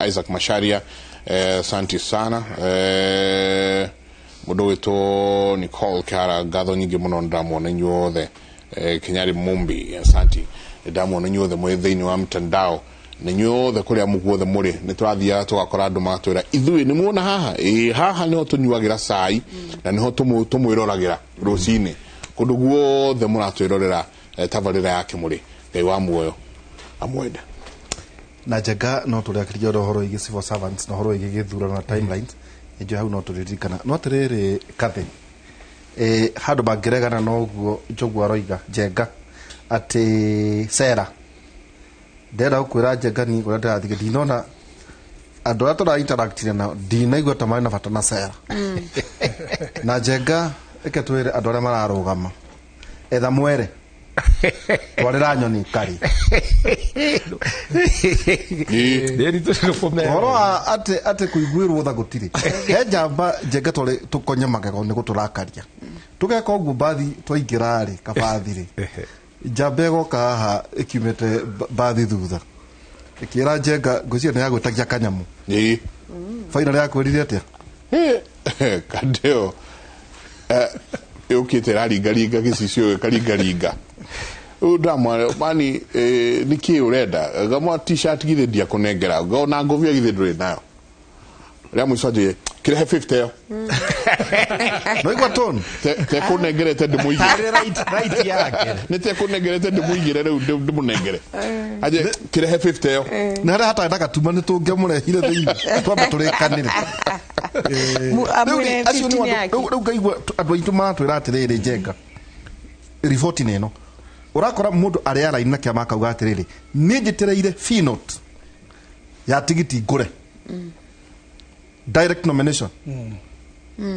Isaac Macharia, asante sana. Mũndũ wĩtwo Nicole Kihara, ngatho nyingĩ mũno, ndamuona inyuothe. Kinyari Mumbi, asante, ndamuona inyuothe mwĩ thĩinĩ wa mtandao na inyuothe kũrĩa guothe mũrĩ. Nĩ tũrathiaga tũgakora andũ magatwĩra ithuĩ nĩ muona haha, ĩĩ, haha nĩho tũnyuagĩra cai na nĩho tũmwĩroragĩra rũcinĩ. Kũndũ guothe mũratwĩrorera tabarĩra ya Kĩmũrĩ, Ngai wa muoyo amwende. Na Njenga, no tũrĩakĩria ũhoro wĩgiĩ civil servants na ũhoro wĩgiĩ gĩthurano na timelines. Nĩnjũĩ hau no tũrĩririkana. No atĩrĩrĩ, Kathy, handũ mangĩregana na ũguo Njogu aroiga, Njenga, atĩ cera ndĩrenda gũkwĩra, Njenga, niĩ ũrĩa ndĩrathiĩ ndinona andũ arĩa tũra interactire nao, ndinaigua ta marĩ na bata na cera. Na Njenga, reke twĩre andũ arĩa mararũgama, etha mwere twarĩra nyoni karĩ. Ũhoro wa atĩ kũiguĩrwo tha gũtirĩ. He njamba, Njenga, twarĩ tũkonye magego nĩ gũtũrakaria tũgeka ũguo. Mbathi twaingĩra rĩ, kabathi rĩ, njamba ĩgoka haha ĩkiumĩte mbathi thutha, ĩkĩra Njenga, ngwĩciria nĩ yagwĩtagia kanyamũ. Finally yakwĩrire atĩa? Kandeo yũkĩte ĩraringaringa gĩcicio, ĩkaringaringa rĩu. Ndamwara mani, nĩkĩ ũrenda? Gamwa T-shirt githĩ ndiakũnengera, ona ngũbia githĩ ndũrĩ nayo? Rĩa mũico anjĩre kĩrehe 50 ĩyo. Naigua tone. Tekũnengerete ndĩmũigĩre. Arĩ right yake. Nĩ tekũnengerete ndĩmũigĩre, rĩu ndĩmũnengere, anje kĩrehe 50 ĩyo. Nĩ harĩa hatarĩ na gatuma nĩ tũngĩamũrehire thĩinĩ twambe tũrĩkanĩre. Rĩu Amwĩre rĩ, acio nĩ 50 andũ- yake. Rĩu ngaigua andũ aitũ maratwĩra atĩrĩrĩ, Njenga, riboti nĩ ĩno. Ũrakora mũndũ arĩa araini na kĩama akauga atĩrĩrĩ, niĩ njĩtĩrĩire fee note ya tigiti ngũre direct nomination,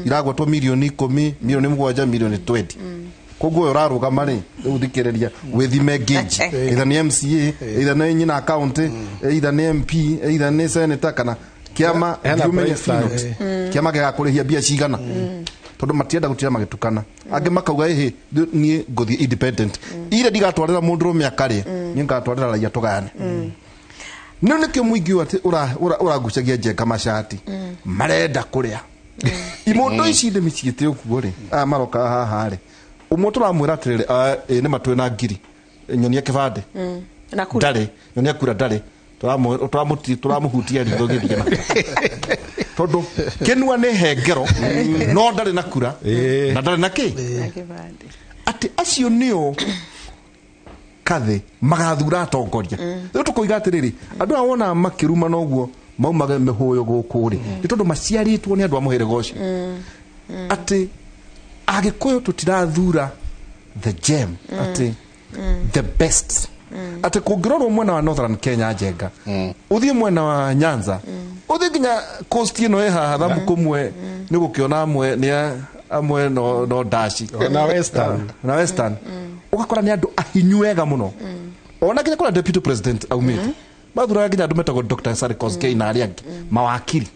iragwatwo mirioni 10, mirioni 7, mirioni 20. Koguo ũyũ ũrarũgama rĩ, rĩu thikĩrĩria, wĩthime gauge, either nĩ MCA, either nĩ nyina county, either nĩ MP, either nĩ senator kana kĩama. Hena thiĩ ũmenye price tag. fee note. Kĩama gĩgakũrĩhia mbia cigana, tondũ matienda gũtira magĩtukana. Angĩ makauga, ĩhĩ, niĩ ngũthiĩ independent, ire ndigatwarĩra mũndũrũme akarĩe, niĩ ngatwarĩra raia tũgayane. Nĩ nĩkĩo mũingĩ ũyũ atĩ ũragucagia Njenga macati marenda kũrĩa imondo ici ndĩ mĩciĩte ũguo rĩ, aya maroka haha rĩ, ũmwe tũramwĩra atĩrĩrĩ, "Ah, ĩ, nĩ matwĩ na ngiri, nyonia kĩbandĩ." Na kura. Ndarĩ. Nyonia kura, ndarĩ. Tũramũhutia ritho gĩthiĩ na tondũ kĩnua nĩ hengero, no ndarĩ na kura na ndarĩ na kĩ. Na kĩbandĩ. Atĩ acio nĩo kathĩ magathura atongoria. Rĩu tũkoiga atĩrĩrĩ, andũ aya wonaga makĩruma noguo maumaga mĩhũyũ gũkũ rĩ, nĩ tondũ maciarĩtwo nĩ andũ a mũhĩrĩga ũcio, atĩ Agĩkũyũ tũtirathura the gem, atĩ the best. Atĩ kũngĩrorwo mwena wa Northern Kenya, Njenga, ũthiĩ mwena wa Nyanza, ũthiĩ nginya coast ĩno ĩ haha thamu kũmwe, nĩ gũkĩona amwe nĩ amwe no ndaci. Na Western. Na Western ũgakora nĩ andũ ahinyu wega mũno, ona nginya kũrĩa deputy president aumĩte mathuraga nginya andũ metagwo Dr. Sari Kosgei na arĩa angĩ mawakiri.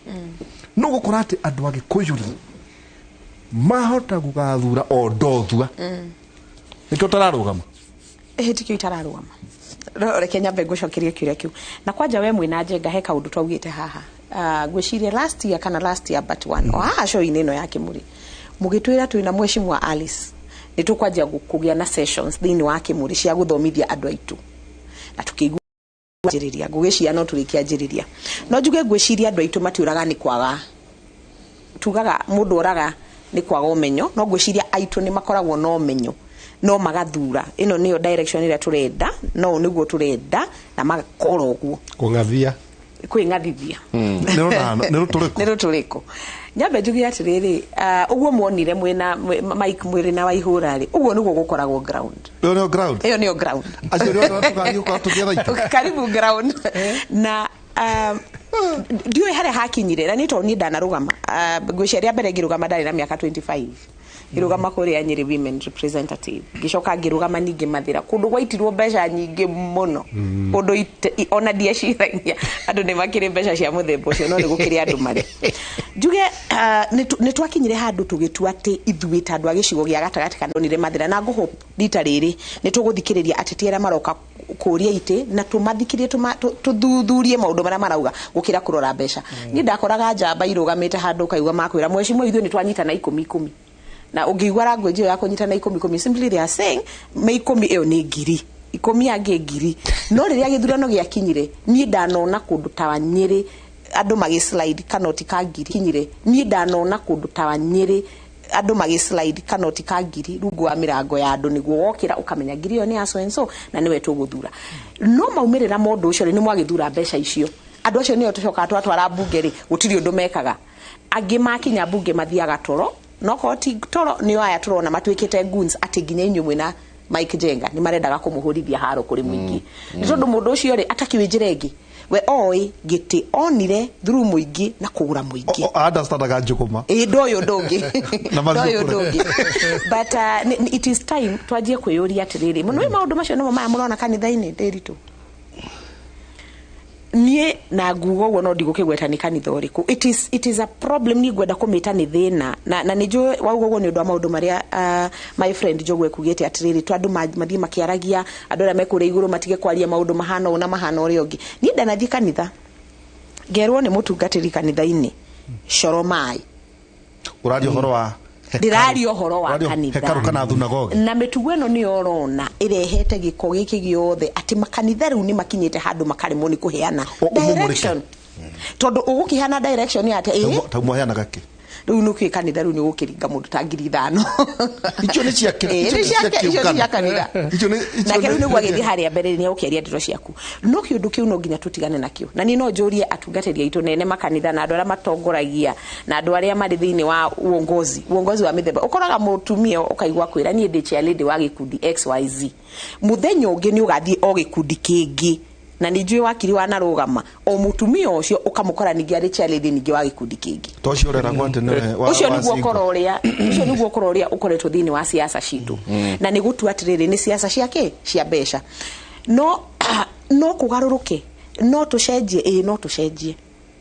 No gũkora atĩ andũ a Gĩkũyũ rĩ, mahota gũgathura o ndothua nĩkĩo ũtararũgama. Ĩhĩ, tikĩo itararũgama. Reke nyambe ngũcokerie kĩũria kĩu. Na kwanja we mwĩna Njenga, he kaũndũ twaugĩte haha. Ngwĩciria last year kana last year but one, o haha show-inĩ ĩno ya Kĩmũrĩ, mũgĩtwĩra twĩna mheshimiwa Alice nĩ tũkwanjia kũgĩa na sessions thĩinĩ wa Kĩmũrĩ cia gũthomithia andũ aitũ, na tũkĩigua anjĩrĩria ngũgĩcia no tũrĩkĩanjĩrĩria. No njuge ngwĩciria andũ aitũ matiũraga nĩ kwaga, tugaga mũndũ oraga nĩ kwaga ũmenyo, no ngwĩciria aitũ nĩ makoragwo na ũmenyo no magathura ĩno nĩyo direction ĩrĩa tũrenda, no ũũ nĩguo tũrenda, na magakora ũguo. Kũng'athia. Kwĩng'athithia. Nĩ rũtũrĩko. Nĩ rũtũrĩko. Nyambe njuge atĩrĩrĩ, ũguo muonire mwĩna Mike mwĩrĩ na Waihũra rĩ, ũguo nĩguo gũkoragwo ground. Ĩyo nĩyo ground. Ĩyo nĩyo ground. Acio nĩo tũgathiĩ gũkorwo tũgĩetha itĩ. Karibu ground. Na ndiũĩ harĩa hakinyire, na nĩ tondũ niĩ ndanarũgama, ngwĩciria rĩa mbere ngĩrũgama ndarĩ na mĩaka 25. Ngĩrũgama kũrĩa Nyĩrĩ women representative, ngĩcoka ngĩrũgama ningĩ Mathĩra, kũndũ gwaitirwo mbeca nyingĩ mũno, kũndũ ona ndieciragia andũ nĩ makĩrĩ mbeca cia mũthemba ũcio, no nĩ gũkĩrĩ andũ marĩ. Njuge nĩ twakinyire handũ tũgĩtua atĩ ithuĩ ta andũ a gĩcigo gĩa gatagatĩ kana onire Mathĩra, na ngũhope rita rĩrĩ nĩ tũgũthikĩrĩria ateti arĩa maroka kũria itĩ na tũmathikĩrie, tũthuthurie maũndũ marĩa marauga gũkĩra kũrora mbeca. Niĩ ndakoraga njamba irũgamĩte handũ, ũkaigua makwĩra, "Mheshimiwa, ithuĩ nĩ twanyitana ikũmi ikũmi." Na ũngĩigua language ĩyo ya kũnyitana ikũmi ikũmi, simply they are saying me 10 ĩyo nĩ 10,000 angĩ ngiri. No rĩrĩa gĩthurano gĩakinyire, niĩ ndanona kũndũ ta Nyĩrĩ andũ magĩslide kanoti ka ngiri kinyire. Niĩ ndanona kũndũ ta Nyĩrĩ andũ magĩslide kanoti ka ngiri rungu wa mĩrango ya andũ, nĩguo wokĩra ũkamenya ngiri ĩyo nĩ ya so and so na nĩwe tũgũthura. No maumĩrĩra ma ũndũ ũcio rĩ, nĩ mwagĩthura mbeca icio, andũ acio nĩo tũcokaga twatwara mbunge rĩ, gũtirĩ ũndũ mekaga. Angĩ makinya mbunge mathiaga toro, no korwo ti toro nĩo aya tũrona matuĩkĩte goons, atĩ nginya inyuĩ mwĩna Mike Jenga nĩ marendaga kũmũhũrithia haro kũrĩ mũingĩ, nĩ tondũ mũndũ ũcio rĩ, atakĩũĩ njĩra ĩngĩ, we oĩ gĩtĩ onire through mũingĩ na kũgũra mũingĩ. Understandaga njũgũma. Ĩ, ndoĩ ũndũ ũngĩ. Na mathiĩ Ndoĩ ũndũ kũrĩa. ũngĩ. But it is time twanjie kwĩyũria atĩrĩrĩ, mũno maũndũ macio nĩmo maya mũrona kanitha-inĩ ndĩritũ. Niĩ na nguga ũguo, no ndigũkĩgweta nĩ kanitha ũrĩkũ. It is a problem, niĩ ngwenda kũmĩta nĩ thĩna, na nĩ njũĩ wauga ũguo nĩ ũndũ wa maũndũ marĩa my friend Njogu ekugĩte atĩrĩrĩ, to andũ mathiĩ makĩaragia, andũ arĩa me kũrĩa igũrũ matige kwaria maũndũ mahana ũũ na mahana ũrĩa ũngĩ. Niĩ ndanathiĩ kanitha, ngerwo nĩ mũtungatĩri kanitha-inĩ, coro maĩ. Ũraria ũhoro wa hekaru. Ndĩraria ũhoro wa Ũraria kanitha. Hekaru kana thunagogi. Na mĩtugo ĩno nĩyo ũrona ĩrehete gĩko gĩkĩ gĩothe, atĩ makanitha rĩu nĩ makinyĩte handũ makaremwo nĩ kũheana Ũmũmũrĩke. direction, tondũ ũgũkĩheana direction ya atĩ ĩ Tau mwaheanaga kĩ? Rĩu nĩ ũkĩũĩ kanitha rĩu nĩ ũgũkĩringa mũndũ ta 5,000. Icio nĩ cia kĩ- Ĩ, icio nĩ nĩ cia icio nĩ cia kĩũngano. kanitha. Icio Nake rĩu nĩ- nĩguo agĩthiĩ harĩa mbere nĩ egũkĩaria ndeto ciaku, no kĩũndũ kĩu no nginya tũtigane nakĩo. Na niĩ no njũrie atungatĩri aitũ nene makanitha na andũ arĩa matongoragia na andũ arĩa marĩ thĩinĩ wa uongozi wa mĩthemba. Ũkoraga mũtumia ũkaigua kwĩra, "Niĩ ndĩ chairlady wa gĩkundi XYZ." Mũthenya ũngĩ nĩ ũgathiĩ o gĩkundi kĩngĩ, na nĩ njũĩ wakiri wanarũgama o mũtumia ũcio, ũkamũkora ningĩ arĩ chairlady ningĩ wa gĩkundi kĩngĩ. To ũcio ũreragwo atĩ nĩwe Ũcio wa nĩguo single. ũkora ũrĩa, ũcio nĩguo ũkora ũrĩa ũkoretwo thĩinĩ wa siasa citũ, na nĩ gũtua atĩrĩrĩ, nĩ siasa cia kĩ? Cia mbeca. No kũgarũrũke, no tũcenjie, ĩĩ, no tũcenjie,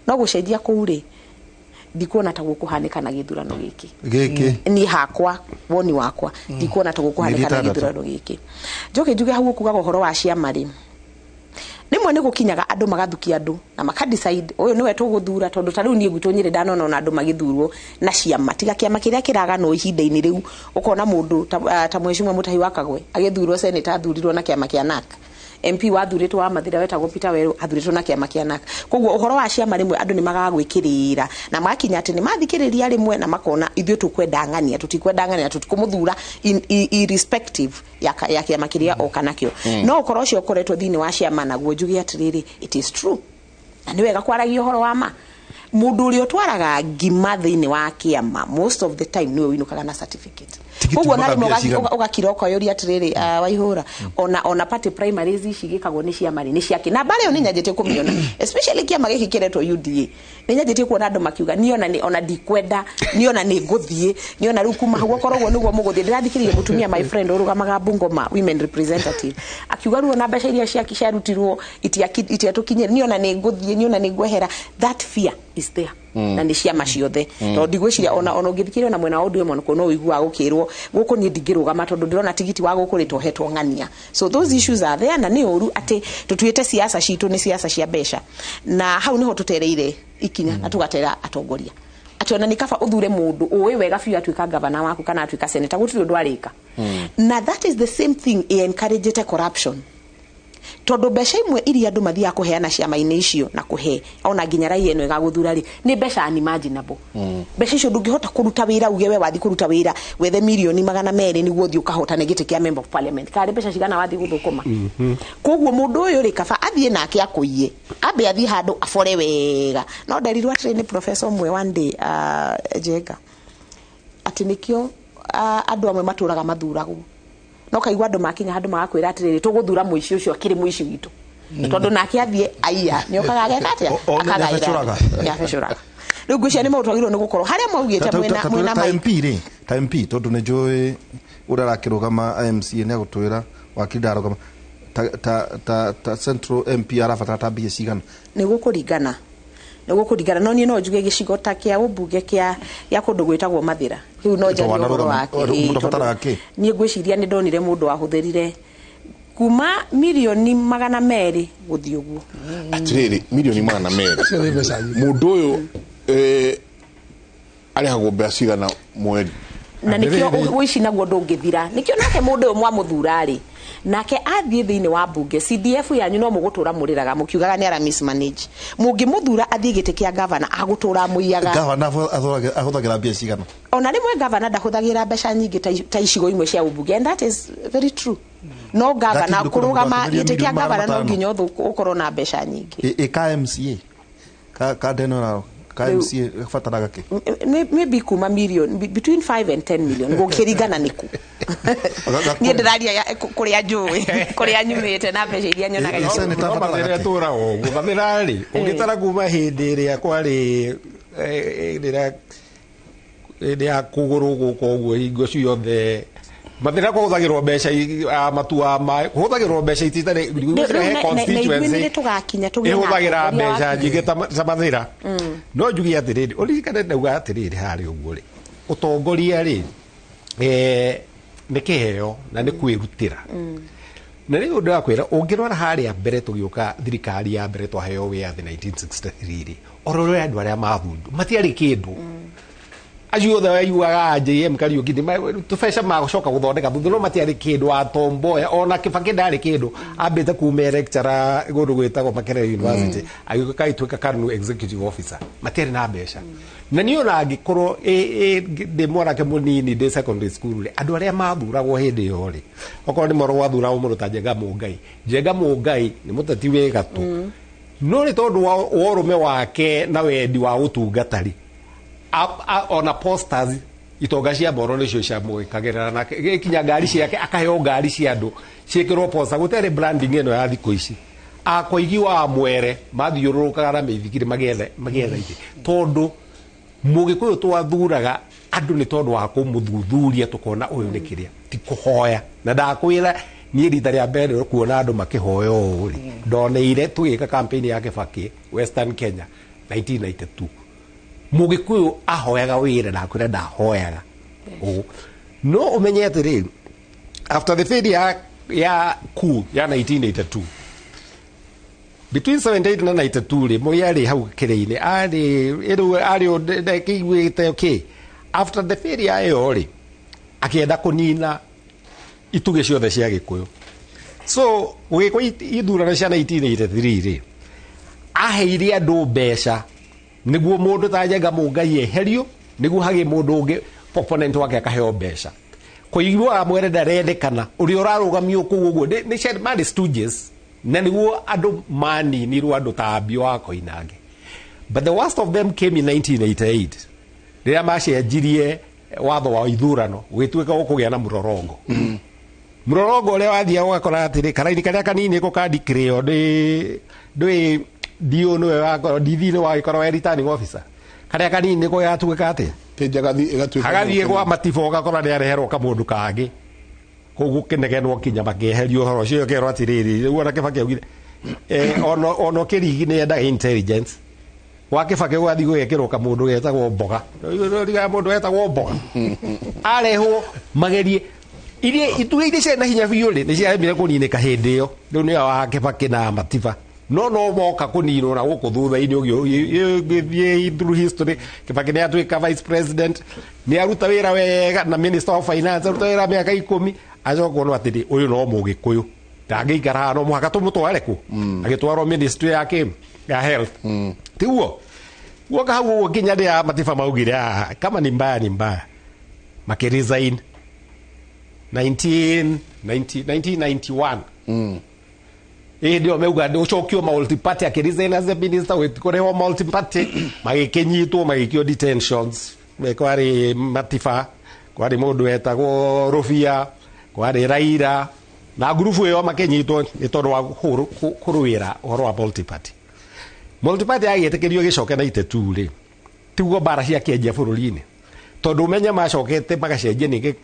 no gũcenjia kũu rĩ, ndikuona ta gũkũhanĩka na gĩthurano gĩkĩ. Gĩkĩ. Niĩ hakwa, woni wakwa, ndikuona ta gũkũhanĩka na Mĩeri 6. gĩthurano gĩkĩ. Njoke njuge hau ũkugaga ũhoro wa ciama rĩ, rĩmwe nĩ gũkinyaga andũ magathukia andũ na makadecide ũyũ nĩwe tũgũthura, tondũ ta rĩu niĩ gwitũ Nyĩrĩ ndanona ona andũ magĩthurwo na ciama, tiga kĩama kĩrĩa kĩraganwo ihinda-inĩ rĩu. Ũkona mũndũ ta mheshimiwa Mutahi wa Kagwe agĩthurwo senator, athurirwo na kĩama kĩa NARC. MP wathurĩtwo wa Mathĩra wetagwo Peter Weru athurĩtwo na kĩama kĩa NARC. Koguo ũhoro wa ciama rĩmwe andũ nĩ magaga gwĩkĩrĩra na magakinya atĩ nĩ mathikĩrĩria rĩmwe na makona ithuĩ tũkwenda ng'ania, tũtikwenda ng'ania, tũtikũmũthura irrespective ya kĩama kĩrĩa oka nakĩo. No ũhoro ũcio ũkoretwo thĩinĩ wa ciama naguo, njuge atĩrĩrĩ, it is true na nĩ wega kwaragia ũhoro wa ma. Mũndũ ũrĩa ũtwaraga ngima thĩinĩ wa kĩama most of the time nĩwe ũinũkaga na certificate. Tigiti Koguo na umaga rĩmwe mbia cigana? Ũgakira ũkoyũria atĩrĩrĩ, Waihũra, ona party primaries ici igĩkagwo nĩ ciama rĩ, nĩ ciake? Na mbara ĩyo nĩ nyanjĩtie kũmĩona, especially kĩama gĩkĩ kĩretwo UDA, nĩ nyanjĩtie kuona andũ makiuga, niĩ ona ona ndikwenda, niĩ ona nĩ ngũthiĩ, niĩ ona rĩu kuma hau okorwo ũguo nĩguo mũgũthiĩ. Ndĩrathikĩrĩria mũtumia, my friend, ũrũgamaga Bungoma women representative, akiuga rĩu ona mbeca iria ciarutirwo itiatũkinyĩre, niĩ ona nĩ ngũthiĩ, niĩ ona nĩ ngwehera. That fear is there na nĩ ciama ciothe, tondũ ndigwĩciria ona ũngĩthikĩrĩria ona mwena wa ũndũ ũmwe no ũiguaga gũkĩrwo gũkũ, niĩ ndingĩrũgama tondũ ndĩrona tigiti wa gũkũ rĩtohetwo ng'ania. So those issues are there, na nĩ ũru atĩ tũtuĩte siasa citũ nĩ siasa cia mbeca, na hau nĩho tũtereire ikinya na tũgatera atongoria, atĩ ona nĩ kaba ũthure mũndũ ũĩ wega biũ atuĩka gavana waku kana atuĩka senator, gũtirĩ ũndũ arĩka. Na that is the same thing encouragete corruption, tondũ mbeca imwe iria andũ mathiaga kũheana ciama-inĩ icio na kũhe ona nginya raia ĩno ĩgagũthura rĩ, nĩ mbeca unimaginable. Mbeca icio ndũngĩhota kũruta wĩra, uge we wathiĩ kũruta wĩra wethe 200,000,000 nĩguo ũthiĩ ũkahotane gĩtĩ kĩa member of parliament, karĩ mbeca cigana wathiĩ gũthũkũma? Koguo mũndũ ũyũ rĩ, kaba athiĩ nake akũiye, ambe athiĩ handũ abore wega. No nderirwo atĩrĩ nĩ professor ũmwe one day, Njenga, atĩ nĩkĩo andũ amwe matũraga mathuragwo, no kaigua andũ makinya handũ magakwĩra atĩrĩrĩ, "Tũgũthura mũici ũcio akĩrĩ mũici witũ," tondũ nake athiĩ aiya nĩokaga ageka atĩa? O- o nĩ Akagaĩra abecũraga. andũ. Nĩ abecũraga. Rĩu ngwĩciria nĩ maũndũ twagĩrĩirwo nĩ gũkorwo harĩa mwaugĩte mwĩna mwĩna ta mic. MP rĩ, ta MP, tondũ nĩ njũĩ ũrĩa arakĩrũgama MCA nĩ agũtwĩra wakiri ndarũgama ta Central MP arabatara ta mbia cigana? Nĩ gũkũringana, no niĩ no njuge gĩcigo ta kĩa ũmbunge kĩa kũndũ gwĩtagwo Mathĩra kĩu no njarie ũhoro wake. Mũndũ abataraga Tondũ kĩ? Niĩ ngwĩciria nĩ ndonire mũndũ wahũthĩrire kuma 200,000,000 gũthiĩ ũguo. Atirĩrĩ, 200,000,000? Cio nĩ mbeca nyingĩ. Mũndũ ũyũ arĩhagwo mbeca cigana mweri? Na nĩkĩo Atĩrĩrĩ. ũici naguo ndũngĩthira. Nĩkĩo nake mũndũ ũyũ mwamũthura rĩ, nake athiĩ thĩinĩ wa mbunge, CDF yanyu no mũgũtũra mũrĩraga mũkiugaga nĩ ara mismanage. Mũngĩmũthura athiĩ gĩtĩ kĩa gavana, agũtũra mũiyaga. Gavana ahũthagĩra mbia cigana? Ona rĩmwe gavana ndahũthagĩra mbeca nyingĩ ta icigo imwe cia ũmbunge, and that is very true, no gavana Lakini kũrĩ kũrũgama mũndũ atũmĩria gĩtĩ kĩa milioni gavana no 500. nginya ũkorwo na mbeca nyingĩ. Ĩ ka MCA ka ndeno ka MCA gabataraga kĩ? Maybe kuma million between 5 and 10 million, gũkĩringana nĩkũ. Niĩ ndĩraria kũrĩa njũĩ, kũrĩa nyumĩte na mbeca iria nyonaga. Senator No abataraga mathĩna kĩ? tũraga ũguo mathĩna rĩ, ũngĩtara kuma hĩndĩ ĩrĩa kwarĩ rĩrĩa hĩndĩ ya kũgũrũ gũka ũguo, hingo ciothe mathĩna kũhũthagĩrwo mbeca matua ma kũhũthagĩrwo mbeca ititarĩ Rĩu na ithuĩ nĩ tũgakinya tũgĩe na ĩhũthagĩra atongoria mbeca wa nyingĩ ta mathĩna. No njuge atĩrĩrĩ, ũririkane ndauga atĩrĩrĩ, harĩ ũguo rĩ, ũtongoria rĩ, nĩ kĩheo na nĩ kwĩrutĩra. Na rĩu ndĩrakwĩra, ũngĩrora harĩa mbere tũgĩũka thirikari ya mbere twaheo wĩyathi 1963 rĩ, oro ũrĩa andũ arĩa mathurirwo matiarĩ kĩndũ, acio othe waiguaga JM Kariuki tũbeca magũcoka gũthondeka thutha, no matiarĩ kĩndũ. Wa Tomboya, ona Kibaki ndarĩ kĩndũ, ambĩte kuma lecturer kũndũ gwĩtagwo Makerere University, agĩũka agĩtuĩka KANU executive officer. Matiarĩ na mbeca. Na niĩ ona angĩkorwo ndĩ mwanake mũnini ndĩ secondary school rĩ, andũ arĩa mathuragwo hĩndĩ ĩyo rĩ, okorwo nĩ moro gwathuragwo mũndũ ta Njenga Mũngai. Njenga Mũngai nĩ mũteti wĩ gatũ, no nĩ tondũ wa ũrũme wake na wendi wa gũtungata rĩ, ona posters itonga cia mboro nĩcio ciamwĩkagĩrĩra, na gĩkinya ngari ciake akaheo ngari cia andũ ciĩkĩrwo poster, gũtarĩ branding ĩno ya thikũ ici. Akoigi wa mwere mathiũrũrũkaga na mĩithikiri magĩetha itĩ, tondũ mũgĩkũyũ twathuraga andũ nĩ tondũ wa kũmũthuthuria, tũkona ũyũ nĩ kĩrĩa, ti kũhoya. Na ndakwĩra niĩ rita rĩa mbere kuona andũ makĩhoya ũũ rĩ, ndoneire tũgĩka campaign ya Kibaki Western Kenya 1992. Mũgĩkũyũ ahoyaga wĩra, ndakwĩra ndahoyaga ũũ. No ũmenye atĩrĩrĩ, after the failure ya coup ya 1982, between 78 na 92 rĩ, Moi arĩ hau kĩrĩ-inĩ, arĩ rĩu arĩ ndakĩiguĩte kĩ. After the failure ĩyo rĩ, akĩenda kũnina itugĩ ciothe cia Gĩkũyũ. So gũgĩkwo ithurano cia 1983 rĩ, aheire andũ mbeca nĩguo mũndũ ta Njenga Mũngai eherio, nĩguo hagĩe mũndũ ũngĩ opponent wake, akaheo mbeca. Kũiguaga mwere ndarendekana ũrĩa ũrarũgamio kũu ũguo nĩ marĩ stooges, na nĩguo andũ maninirwo, andũ ta Ambio wa Koinange. But the worst of them came in 1988, rĩrĩa macenjirie watho wa ithurano, gũgĩtuĩka gũkũgĩa na mũrorongo. Mũrorongo ũrĩa wathiaga ũgakora atĩrĩ, karaini karĩa kanini ko kandikĩrĩo nĩ ndũĩ dio nĩwe wakorwo DD nĩ wagĩkorwo we returning officer, karĩa kanini nĩko gatuĩka atĩa? Kĩnja ĩgatuĩka hagathiĩ gwa matibo, ũgakora nĩ areherwo kamũndũ kangĩ kũu, gũkĩnegenwo kinya makĩeherio ũhoro ũcio, ũkerwo atĩrĩrĩ, rĩu ona Kĩbaki augire ona ũkĩrigi nĩ endaga intelligence. Gwa Kĩbaki gũgathiĩ gũgekĩrwo kamũndũ getagwo mboga. Riga mũndũ wetagwo mboga arehwo magerie iria itugĩ iria ciarĩ na hinya biũ rĩ, nĩ ciaremire kũninĩka hĩndĩ ĩyo. Rĩu nĩyo wa Kĩbaki na Matiba, no moka kũninwo na gũkũ thutha-inĩ. Ũgĩthiĩ through history, Kĩbaki nĩ atuĩka vice president, nĩ aruta wĩra wega na minister of finance, aruta wĩra mĩaka 10, acoka kuonwo atĩrĩ, ũyũ no mũgĩkũyũ ndangĩikara haha, no mũhaka tũmũtware kũ, agĩtwarwo ministry ya kĩ, ya health, tiguo guoka hau ũguo nginya rĩrĩa Matiba maugire, "Ah, kama ni mbaya ni mbaya," makĩresign 1990 1991. Hĩndĩ ĩyo mauga ũcokio multi-party, akĩresign as a minister, kũrehwo multi-party, magĩkĩnyitwo, magĩikio detentions. Kwarĩ Matiba, kwarĩ mũndũ wetagwo Rũbia, kwarĩ Raila na ngurubu ĩyo, makĩnyitwo nĩ tondũ wa kũrũĩra ũhoro wa multi-party. Multi-party yagĩtĩkĩrio gĩcoke 92 rĩ. Tiguo mbara ciakĩanjia bũrũri-inĩ, tondũ ũmenye macokete magacenjia ningĩ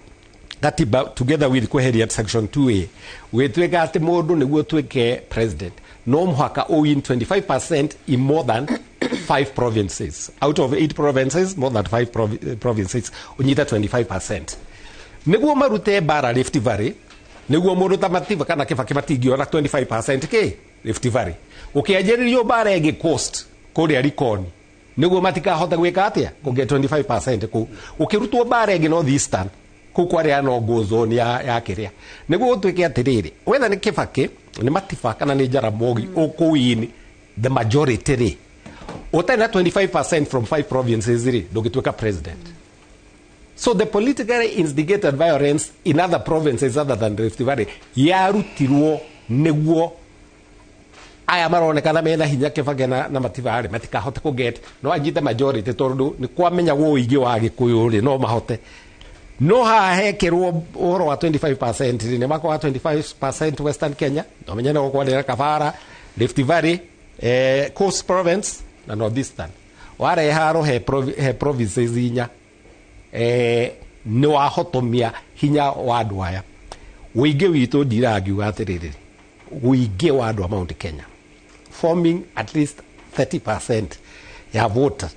katiba together with kweheria section 2A, gwĩtuĩka atĩ mũndũ nĩguo ũtuĩke president no mũhaka win 25% in more than 5 provinces out of 8 provinces, more than 5 provinces ũnyite 25%, nĩguo marute mbara Rift Valley, nĩguo mũndũ ta Mativa kana Kibaki matingĩona 25% kĩ Rift Valley. Ũkĩanjĩrĩrio mbara ĩngĩ Coast kũrĩa Likoni, nĩguo matikahota gwĩka atĩa kũgĩa 25% kũu. Ũkĩrutwo mbara ĩngĩ North Eastern kũu kwarĩa no go zone ya kĩrĩa, nĩguo gũtuĩke atĩrĩrĩ, wetha nĩ Kibaki, nĩ Matiba kana nĩ Jaramogi ũkũwin the majority rĩ, ũtarĩ na 25% from 5 provinces rĩ, ndũngĩtuĩka president. So the politically instigated violence in other provinces other than Rift Valley yarutirwo nĩguo aya maronekana mena hinya, Kibaki na Matiba rĩ, matikahote kũ get no anyite majority, tondũ nĩ kwamenyagwo ũingĩ wa Gĩkũyũ rĩ, no mahote. No haha hekĩrwo ũhoro wa 25% rĩ, nĩ makoa 25% Western Kenya, no menye no gũkwarĩra Kabara, Rift Valley, Coast Province na North Eastern. Warehe haro he provinces inya, nĩ wahotomia hinya wa andũ aya. Ũingĩ witũ, ndirangiuga atĩrĩrĩ, ũingĩ wa andũ a Mount Kenya forming at least 30% ya voter,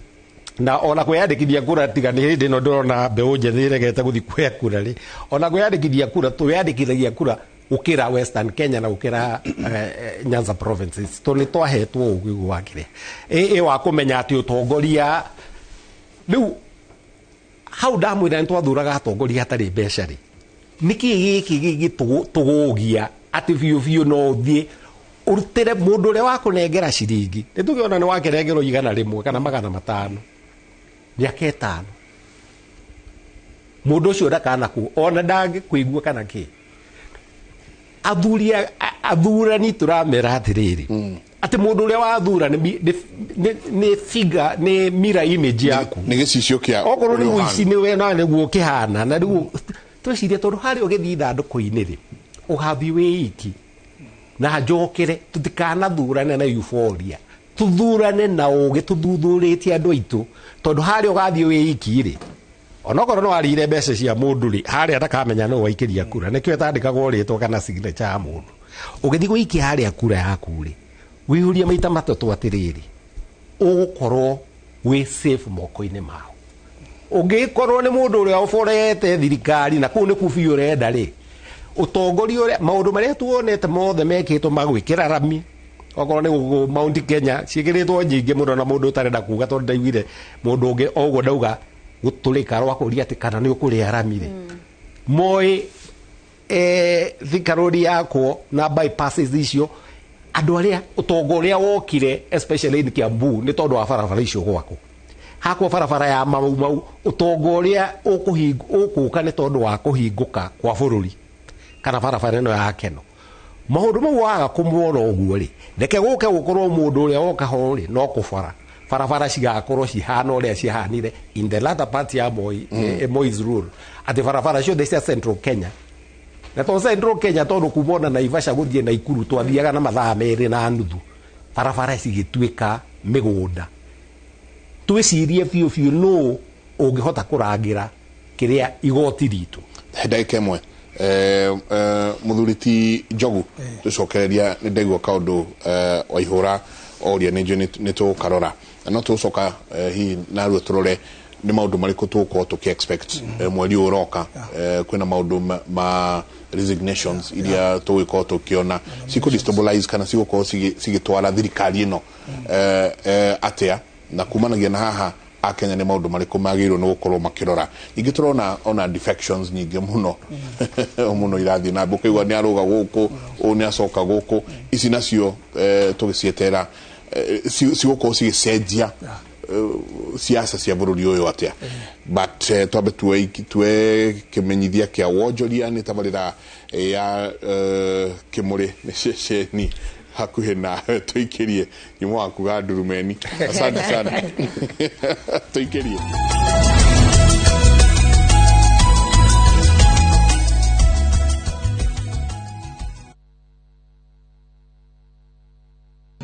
na ona kwĩyandĩkithia kura, tiga nĩ hĩndĩ ĩno ndĩrona mbeũ njĩthĩ ĩregete gũthiĩ kuoya kura rĩ, ona kwĩyandĩkithia kura twĩyandĩkithagia kura gũkĩra Western Kenya na gũkĩra Nyanza provinces, tondũ nĩ twahetwo ũgĩ wa kĩrĩa ĩ wa kũmenya atĩ ũtongoria rĩu hau ndamwĩra nĩ twathuraga atongoria hatarĩ mbeca rĩ, nĩkĩ gĩkĩ gĩgĩtũgũgia atĩ biũ biũ no ũthiĩ ũrutĩre mũndũ ũrĩa wakũnengera ciringi, nĩ tũkĩona nĩ wakĩnengerwo 100 kana 500 mĩaka 5, mũndũ ũcio ndakanaku ona ndangĩkũigua kana kĩ. Athuri athurani tũramera atĩrĩrĩ, atĩ mũndũ ũrĩa wathura nĩ figure, nĩ mirror image yaku. Nĩ gĩcicio kĩa okorwo nĩ ũrĩa mũici ũhana. Nĩ we na nĩguo ũkĩhana na rĩu twĩcirie, tondũ harĩa ũgĩthiĩ ithandũkũ-inĩ rĩ, ũgathiĩ wĩ iki na njokere. Tũtikanathurane na euphoria, tũthurane na ũgĩ, tũthuthurĩtie andũ aitũ, tondũ harĩa ũgathiĩ wĩ iki rĩ, onokorwo nĩ warĩire mbeca cia mũndũ rĩ, harĩa ndakamenya nũ waikĩria kura, nĩkĩo ĩtandĩkagwo rĩtwa kana signature ya mũndũ. Ũgĩthiĩ gũikia harĩa kura yaku rĩ, wĩyũrie maita matatũ atĩrĩrĩ, ũgũkorwo wĩ safe moko-inĩ mao? Ũngĩkorwo nĩ mũndũ ũrĩa ũborete thirikari na kũu nĩ kubi ũrenda rĩ, ũtongoria ũrĩa maũndũ marĩa tuonete mothe mekĩtwo ma gwĩkĩra rami, okorwo nĩ gũkũ Mount Kenya ciĩkĩrĩtwo nyingĩ mũno, na mũndũ ũtarenda kuga, tondũ ndaiguire mũndũ ũngĩ o ũguo ndauga gũtũrĩka rwakũria atĩ kana nĩ ũkũrĩa rami rĩ, moĩ Thika Road yakwo na bypasses icio, andũ arĩa ũtonga ũrĩa wokire, especially in Kiambu, nĩ tondũ wa barabara icio gwakwo, hakwo barabara ya Mau Mau, ũtonga ũrĩa ũkũka nĩ tondũ wa kũhingũka kwa bũrũri kana barabara ĩno ya Keno. Maũndũ mau waga kũmwona ũguo rĩ, reke gũke gũkorwo mũndũ ũrĩa woka ho rĩ, no kũbara barabara cigakorwo cihana ũrĩa ciahanire in the latter part ya Moi, Moi's rule, atĩ barabara ciothe cia Central Kenya, na to Central Kenya, tondũ kuma ona Naivasha gũthiĩ Naikuru twathiaga na mathaa 2.5, barabara cigĩtuĩka mĩgũnda. Twĩcirie biũ biũ nũ ũngĩhota kũrangĩra kĩrĩa igoti ritũ. Ndagĩka 1, mũthuri ti Njogu, tũcokereria nĩ ndaigua kaũndũ Waihũra oria, nĩ njũĩ nĩ tũgũkarora na no tũgũcoka hihi narua tũrore nĩ maũndũ marĩkũ tũgũkorwo tũkĩ expect mweri ũyũ ũroka. Kwĩna maũndũ ma resignations iria tũgũkorwo tũkĩona cikũ destabilize kana cigũkorwo cigĩtwara thirikari ĩno atĩa, na kumanagia na haha akenya nĩ maũndũ marĩkũ magĩrĩirwo nĩ gũkorwo makĩrora. Ningĩ tũrona ona defections nyingĩ mũno mũno irathiĩ na mbere, ũkaigua nĩ arũga gũkũ, ũũ nĩ acoka gũkũ. Ici nacio tũgĩcietera cigũkorwo cigĩcenjia siasa cia bũrũri ũyũ atĩa? But twambe tuoe kĩmenyithia kĩa wonjoria, nĩ tabarĩra ya kĩmũrĩ, nĩ ceceni hakuhĩ nawe. Tũikĩrie nyuma wa kuga ndurumeni. Asante sana, tũikĩrie.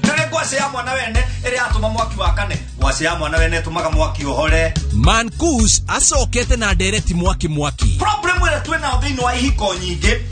Nĩ ngwacĩ ya mwana. Mwana wene ĩrĩa yatũma mwaki wakane. Ngwacĩ ya mwana wene ĩtũmaga mwaki ũhore. Mankush acokete na ndereti mwaki mwaki. Problem ĩrĩa twĩnayo thĩinĩ wa ihiko nyingĩ.